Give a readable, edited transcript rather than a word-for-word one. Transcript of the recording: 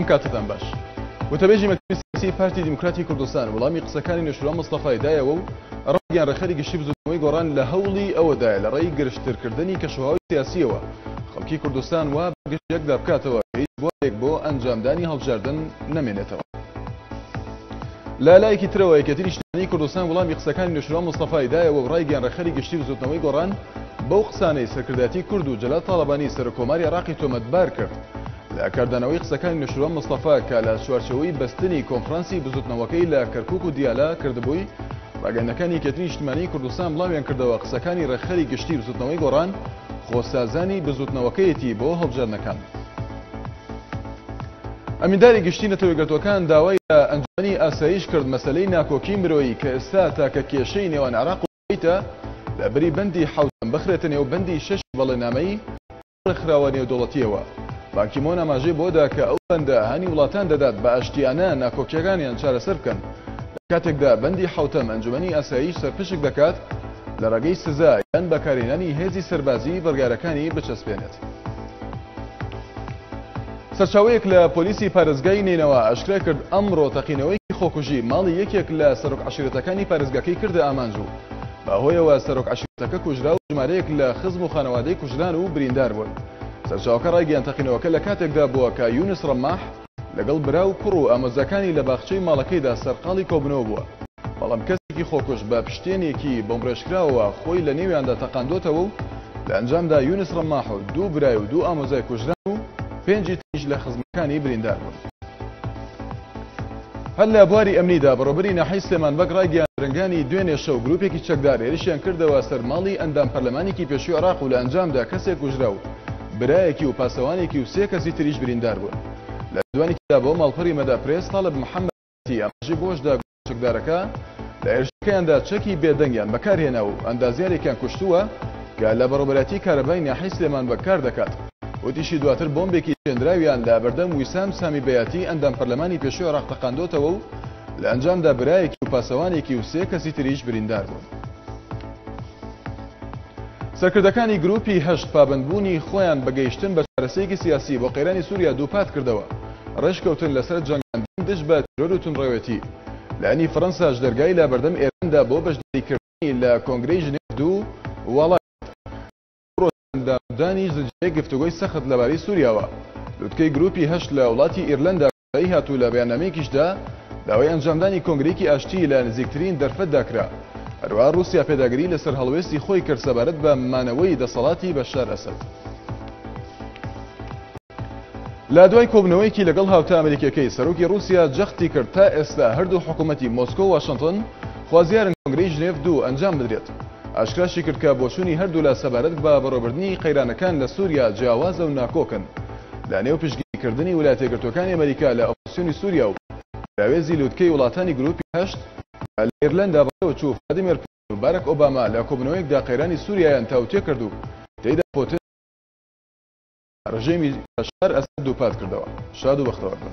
کاتتان باش. وتەبێژی مەکتەبی سیاسی پارتی دیموکراتی کوردستان وەڵامی قسەکانی نەوشیروان مستەفای دایەوە و ڕایگەیاند ڕێکخەری گشتی بزوتنەوەی گۆڕان لە هەوڵی ئەوەدایە لە ڕێی گرژترکردنی کەشوهەوای سیاسییەوە خەڵکی کوردستان وا بە گشت یەکدا بکاتەوە کە هیچ بوارێک بۆ ئەنجامدانی هەڵبژاردن نەمێنێتەوە. لە لایەکی ترەوە یەکێتی نیشتمانیی کوردستان وەڵامی قسەکانی نەوشیروان مستەفای دایەوە و ڕایگەیاند ڕێکخەری گشتی بزوتنەوەی گۆڕان بەو قسانەی سەرکردایەتی کورد و جەلال تاڵەبانی سەرۆککۆماری عێراقی تۆمەتبار کرد لە کاردانەوەی قسەکانی نەوشیروان مستەفا کە لە چوارچێوەی بەستنی کۆنفرانسی بزوتنەوەکەی لە کەرکوک و دیالە کردبووی، ڕاگەیاندنەکانی یەکێتی نیشتمانیی کوردستان بڵاویان کردەوە قسەکانی ڕێکخەری گشتی بزوتنەوەی گۆڕان خۆسازانی بزوتنەوەکەیەتی بۆ هەڵبژاردنەکان. ئەمینداری گشتی نەتەوە یەکگرتووەکان داوای لە ئەنجومەنی ئاسایش کرد مەسەلەی ناکۆکی مرۆیی کە ئێستا تاکە کێشەی نێوان عێراق و کوەیتە لە بری بەندی حەوتەم بخرێتە نێو بەندی شەشی بەڵێننامەی ڕێکخراوە نێودەوڵەتییەوە. بان کی مۆن ئاماژەی بەوە دا کە ئەو بەندە هانی وڵاتان دەدات بە ئاشتییانە ناکۆکییەکانیان چارەسەر بکەن، لە کاتێکدا بەندی حەوتەم ئەنجومەنی ئاسایش سەرپشک دەکات لە ڕێگەی سزا یان بەکارهێنانی هێزی سەربازی بڕیارەکانی بچەسپێنێت. سەرچاوەیەک لە پۆلیسی پارێزگای نەینەوا ئاشکرای کرد، ئەمڕۆ تەقینەوەیەکی خۆکوژی ماڵی یەکێک لە سەرۆک عەشیرەتەکانی پارێزگاکەی کردە ئامانج و بەهۆیەوە سەرۆک عەشیرەتەکە کوژرا و ژمارەیەک لە خزم و خانەوادەی کوژران و بریندار بوون. سەرچاوەکە ڕایگەیاند تەقینەوەکە لە کاتێکدا بووە کە یونس ڕەماح لەگەڵ برا و کوڕ و ئامۆزاکانی لە باخچەی ماڵەکەیدا سەرقاڵی کۆبوونەوە بووە، بەڵام کەسێکی خۆکوژ بە پشتێنێکی بۆمبڕێژکراوەوە خۆی لە نێویاندا تەقاندۆتەوە و لە ئەنجامدا یونس ڕەماح و دوو برای و دوو ئامۆزای کوژران و پێنجی تریش لە خزمەکانی بریندار بوون. هەر لە بواری ئەمنیدا بەڕێوەبەری ناحیەی سلێمان بەگ ڕایگەیاند درەنگانی دوێنێ شەو گروپێکی چەکدار هێرشیان کردەوە سەر ماڵی ئەندام پەرلەمانێکی پێشووی عێراق و لە ئەنجامدا کەسێک کوژرا و برایەکی و پاسەوانێکی و سێ کەسی تریش بریندار بوون. لە لێدوانێکیدا بۆ ماڵپەڕی مەدا پرێس تاڵب محەمەد ئاماژەی بەوەشدا گروپە چەکدارەکە لە هێرشەکەیاندا چەکی بێدەنگیان بەکارهێنا و ئەندازیارێکیان کوشتووە کە لە بەڕێوەبەرایەتی کارەبای ناحیەی سلێمان بەگ کار دەکات. وتیشی دواتر بۆمبێکی چێندراویان لە بەردەم ویسام سامی بەیاتی ئەندام پەرلەمانی پێشووی عێراق تەقاندۆتەوە و لە ئەنجامدا برایەکی و پاسەوانێکی و سێ کەسی تریش بریندار بوون. سەرکردەکانی گروپی هەشت پابەندبوونی خۆیان بە گەیشتن بە چارەسەیەکی سیاسی بۆ قەیرانی سووریا دووپات کردەوە، ڕێشکەوتن لەسەر جەنگاندن دژ بە تیرۆر و توندڕەوێتی. لایەنی فەرەنساش دەرگای لە بەردەم ئێراندا بۆ بەشداریکردنی لە کۆنگرەی ژنێڤ دوو واڵا کرد. ئەنجامدانی زنجیرەیەک گفتوگۆی سەخت لەبارەی سوریاوە. لوتکەی گروپی هەشت لە وڵاتی ئیرلەندا کۆتایی هات و لە بەیاننامەیەکیشدا داوای ئەنجامدانی کۆنگرەیەکی ئاشتی لە نزیکترین دەرفەتدا کرا. هەروەها ڕوسیا پێداگری لەسەر هەڵوێستی خۆی کرد سەبارەت بە مانەوەی دەسەڵاتی بەشار ئەسەد. لە دوای کۆبوونەوەیەکی لەگەڵ هاوتا ئەمریکیەکەی، سەرۆکی ڕووسیا جەختی کرد تا ئێستا هەردوو حکوومەتی مۆسکۆ و واشنتن خوازیارن کۆنگرەی ژنێڤ دوو ئەنجام بدرێت. ئاشکراشی کرد کە بۆچوونی هەردوولا سەبارەت بە بەڕێوەبردنی قەیرانەکان لە سووریا جیاوازە و ناکۆکن لە نێو پشتگیریکردنی ویلایەتە یەکگرتووەکانی ئەمریکا لە ئۆپۆزسیۆنی سووریا و پەراوێزی لوتکەی وڵاتانی گرووپی هەشت کە لە ئیرلەندا بەڕێوەچوو ڤلادیمێر پوتن و باراک ئۆباما لە کۆبوونەوەیەکدا قەیرانی سووریایان تاوتوێ کرد و تێیدا پوتن ڕژێمی بەشار ئەسەد دووپات کردەوە. شاد و بەختەوەر بن.